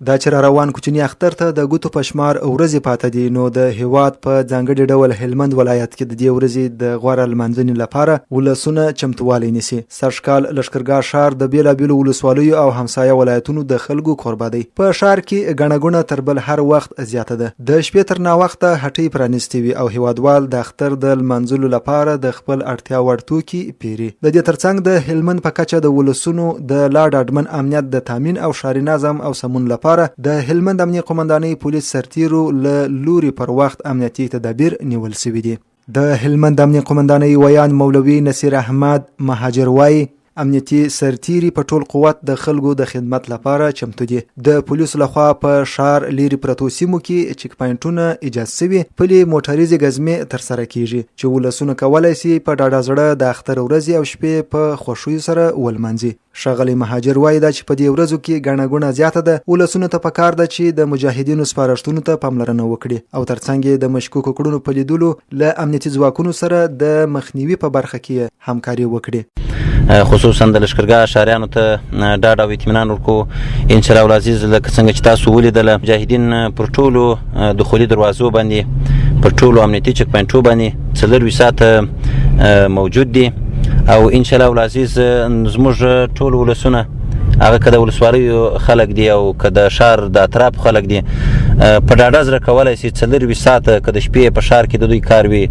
دا چې را روان کوچني اختر ته د ګوتو په شمار ورځې پاته دي، نو د هېواد په ځانګړي ډول هلمند ولایت کې د دې ورځې د غوره لمانځنې لپاره ولسونه چمتووالی نیسي. سږکال لښکرګاه ښار د بېلابېلو ولسوالیو او همسایه ولایتونو د خلکو کوربه دی. په ښار کې ګڼه ګوڼه تر بل هر وخت زیاته ده. د شپې تر ناوخته هټۍ پرانیستې وي او هېوادوال د اختر د لمانځلو لپاره د خپل اړتیا وړ توکي پېري. د دې ترڅنګ د هلمند په کچه د ولسونو د لا ډاډمن امنیت د تامین او ښاري نظم او سمون لپاره د هلمند امنیې قومندانۍ پولیس سرتیرو له لوري پر وخت امنیتي تدابیر نیول شوي دي. د هلمند امنیې قومندانۍ ویاند مولوي نصیر احمد مهاجر وايي، امنیتي سرتیري په ټول قوت د خلکو د خدمت لپاره چمتو دي. د پولیسو لخوا په ښار لیرې پرتو سیمو کې چیک پاینټونه ایجاد شوي، پلي موټریزې ګزمې ترسره کیږي چې ولسونه کولای شي په ډاډه زړه د اختر ورځې او شپې په خوښیو سره ولمانځي. ښاغلی مهاجر وايي، دا چې په دې ورځو کې ګڼه ګوڼه زیاته ده، ولسونو ته پکار ده چې د مجاهدینو سپارښتنو ته پاملرنه وکړي او ترڅنګ یې د مشکوکو کړنو په لیدلو له امنیتي ځواکونو سره د مخنیوي په برخه کې همکاري وکړي. خصوصا د لشکرګاه ښاریانو ته ډاډ او اطمینان ورکو. ان شاء الله العزیز، لکه څنګه چې تاسو ولیدله، مجاهدین پر ټولو دخولي دروازو باندې، پر ټولو امنیتي چک پوینټو باندې 24 ساعته موجود دي او ان شاء الله العزیز زموږ ټول ولسونه، هغه که د ولسوالیو خلک دي او که د ښار د اطراف خلک دي، په ډاډه زړه کولای شي 24 ساعته که د شپې په ښار کې د دوی کار وي،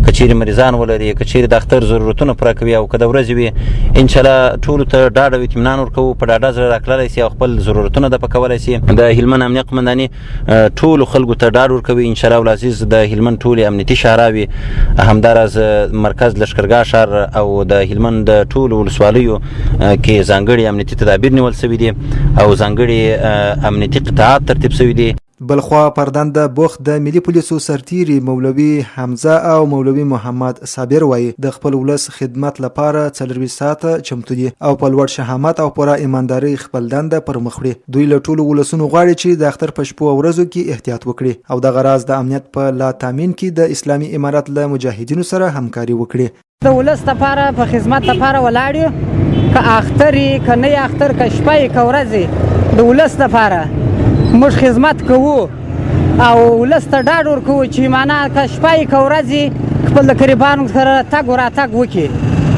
که چیرې مریضان ولري، که چیرې د اختر ضرورتونه پوره کوي او که د ورځې وي، انشاءالله ټولو ته ډاډ او اطمینان ورکوو، په ډاډه زړه راکړلی شي او خپل ضرورتونه د پکولای شي. د هلمند امنیه قومنداني ټولو خلکو ته ډاډ ورکوي. ان شاء الله العزیز د هلمند ټولې امنیتي شهراوي، همداراز مرکز لښکرګاه ښار او د هلمند د ټولو ولسوالیو کې ځانګړي امنیتي تدابیر نیول شوي دي او ځانګړي امنیتي قطعات ترتیب شوي دي. بلخوا پر دنده بوخت د ملي پولیسو سرتیري مولوي حمزه او مولوي محمد صابر وايي، د خپل ولس خدمت لپاره 24 ساعته چمتو دي او په لوړ شهامت او پوره ایماندارۍ خپل دنده پر مخ وړي. دوی له ټولو ولسونو غواړي چې د اختر په شپو او ورځو کې احتیاط وکړي او دغه راز د امنیت په لا تامین کې د اسلامي امارت له مجاهدینو سره همکاري وکړي. د ولس لپاره په خدمت لپاره ولاړ یو، که اختر یې که نه اختر، که شپه یې که ورځ یې، د ولس لپاره موږ خدمت کوو او ولس ته ډاډ ورکوو چې معنا که شپه یې که ورځ یې خپل د قریبانو سره تګ و راتګ وکړي.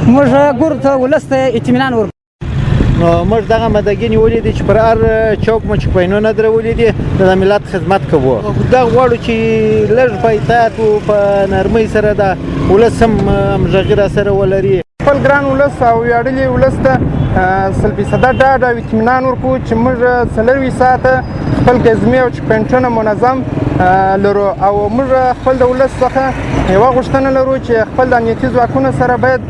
موږ ګورو ته ولس ته اطمینان ورکوو. نو موږ دغه مدګي نیولې دي چې پر هر چوک مو چکپاینونه درولې دي، د ملت خدمت کوو. دا غواړو چې لږ په اطاعت او په نرمۍ سره د ولس هم همغږي را سره ولري. خپل ګران ولس او ویاړلي ولس ته 100 فیصده ډاډ او اطمینان ورکوو چې موږ 24 ساعته خپل ګزمې او چکپوینټونه منظم لرو او موږ خپل د ولس څخه یوه غوښتنه لرو چې خپل د امنیتي ځواکونو سره باید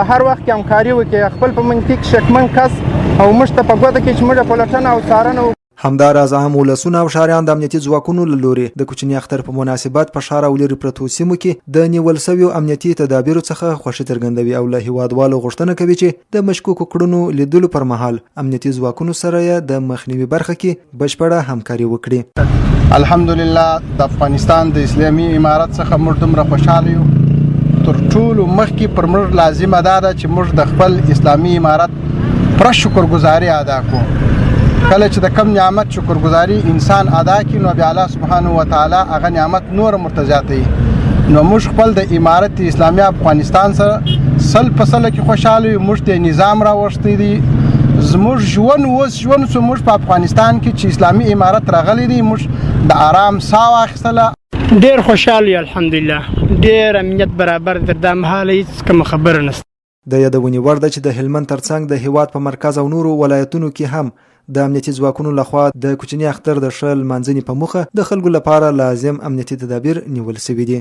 هر وخت کې همکاري وکړي، خپل په منطق شکمن کس او موږ ته په ګوته کې چې موږ پلټنه او څارنه وکړو. همداراز عام ولسونه او ښاریان د امنیتي ځواکونو له لوري د کوچني اختر په مناسبت په ښار او لیرې پرتو سیمو کې د نیول شویو امنیتي تدابیرو څخه خوښي څرګندوي او له هیوادوالو غوښتنه کوي چې د مشکوکو کړنو لیدلو پر مهال امنیتي ځواکونو سره یې د مخنیوي برخه کې بشپړه همکاري وکړي. الحمدلله، د افغانستان د اسلامي امارت څخه موږ دومره خوشاله یو. تر ټولو مخکې پر موږ لازمه دا ده چې موږ د خپل اسلامي امارت پر شکرګزاري ادا کو. کله چې د کم نعمت شکرګزاري انسان ادا کړي، نو بیا الله سبحانه و تعالی هغه نعمت نور مرته زیاتوي. نو موږ خپل د امارت اسلامي افغانستان سره 100% کې خوشاله یو. موږ ته نظام راوښتی دی، زموږ ژوند اوس ژوند سو. موږ په افغانستان کې چې اسلامي امارت راغلی دی، موږ د آرام ساه واخیستله. ډیر خوشاله یو، الحمدلله، ډیر امنیت برابر در دا مهاله هیڅ کومه خبره نشته. د یادونې وړ ده چې د هلمند ترڅنګ د هیواد په مرکز او نورو ولایتونو کې هم د امنیتي ځواکونو لخوا د کوچني اختر د ښه لمانځنې په موخه د خلکو لپاره لازم امنیتي تدابیر نیول شوي دي.